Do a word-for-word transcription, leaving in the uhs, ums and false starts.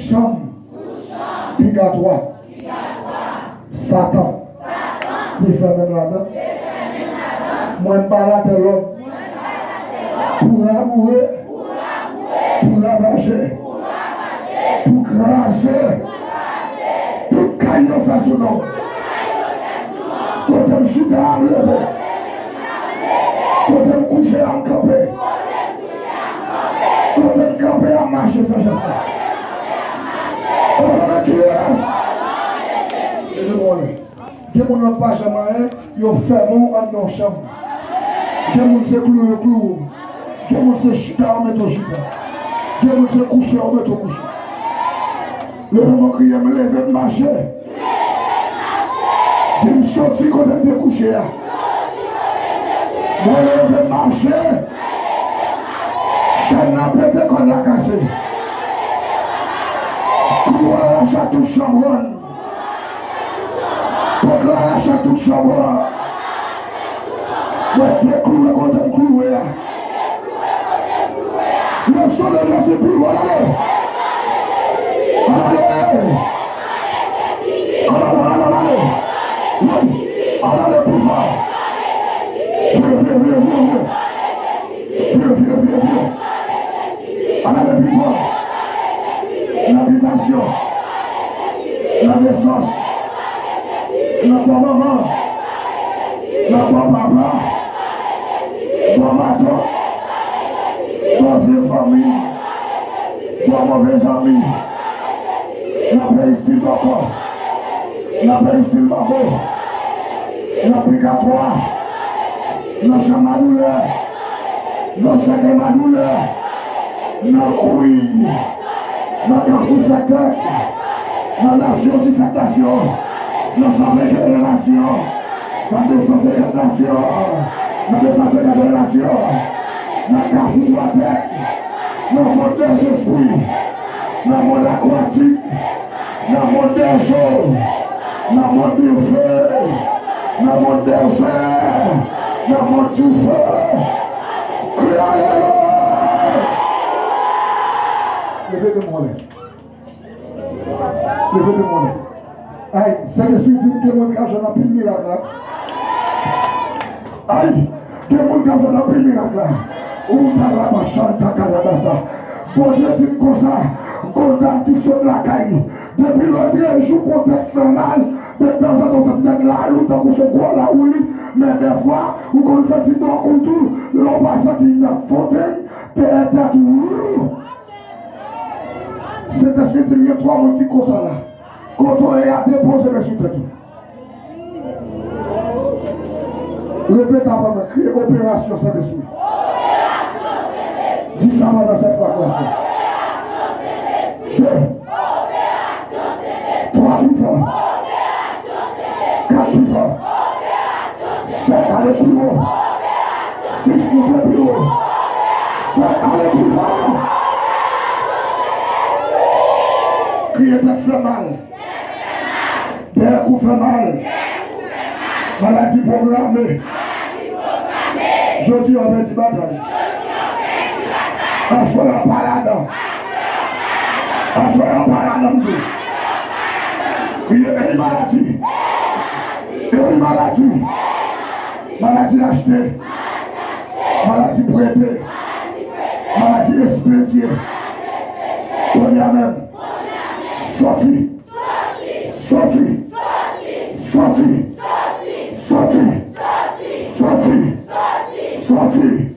chanm pigatwa Satan te fèmen m ladan. Mwen, m ba latè lòd pou raboure, pou ravaje, pou kraze tout kay yo fè sou non m. Kote m chita a, m leve. Kote m kouche a, m kanpe. Kote m kanpe a, m mache, Seyè. O non de Jezi. Leve m anlè. Gen moun nan pa janm anyen, yo fèmen w anndan yon chanm. Gen moun se klou yo klou w. Gen moun se chita yo mete w chita. Gen moun se kouche yo mete w kouche. Leve men w, kriye, m leve, m mache. Di m soti kote m te kouche a. Mwen leve, m mache. Chèn nan pete, kòd la kase. Klou a rache ak tout chanm an. Pòt la rache ak tout chanm an. Mwen te klouwe kote m klouwe a. Le sang de Jésus pi wo, ale. Al ale. Al ale, al ale, al ale. Wi. Al ale pi fò. Vire, vire, vire, vire, vire. Vire, vire, vire, vire. Ann ale pi fò. Nan bitasyon. Nan nesans. Nan bò manman. Nan bò papa. Bò matant. Bò vye fanmi. Bò move zanmi. Nan peyi Sid bòkò. Nan peyi Sid manbo. Nan pikatwa. Nan chanm madoulè. Nan sèkèy madoulè. Nan kwi. Nan kafou sèkèy. Nan nasyon disèt nasyon. Nan san vennkèt relasyon. Nan de san senkant nasyon. Nan de san senkant relasyon. Nan kafou twa tèt. Nan mond dèzespri. Nan mond akwatik. Nan mond dèzo. Nan mond dife. Nan mond dèzè. Nan mond dife. Kriye alelouya. Leve men w anlè. Leve men w anlè. Ay, Sentespri di m gen moun k ap jwenn anpil mirak la. Ay, gen moun k ap jwenn anpil mirak la. Ou talaba chanta kalabasa. Bondye di m konsa, gon dam ki sot lakay li. Depi lòtrejou, gon tèt fè mal, detanzantan w santi tèt la lou tankou se gwo lawouli, men dèfwa, ou konn santi bò kou tou, lè w pa santi nan fontenn, dèyè tèt ou. Sentespri di m gen twa moun ki konsa la. Kote w ye a, depoze men sou tèt ou. Repete apre mwen, kriye, operasyon Sentespri. Di sa pandan sèt fwa ak lafwa. De. Twa pi fò. Kat pi fò. Sèt ale pi wo. Sis moute pi wo. Sèt ale pi fò. Kriye tèt fè mal. Dèyè kou fè mal. Maladi pwograme. Jodi a w pèdi batay. Aswè a pa ladan. Aswè a pa ladan m di w. Kriye, eyi maladi. Eyi maladi. Maladi achte. Maladi prete. Maladi espedye. Kounye a menm. Soti. Soti! Soti! Soti!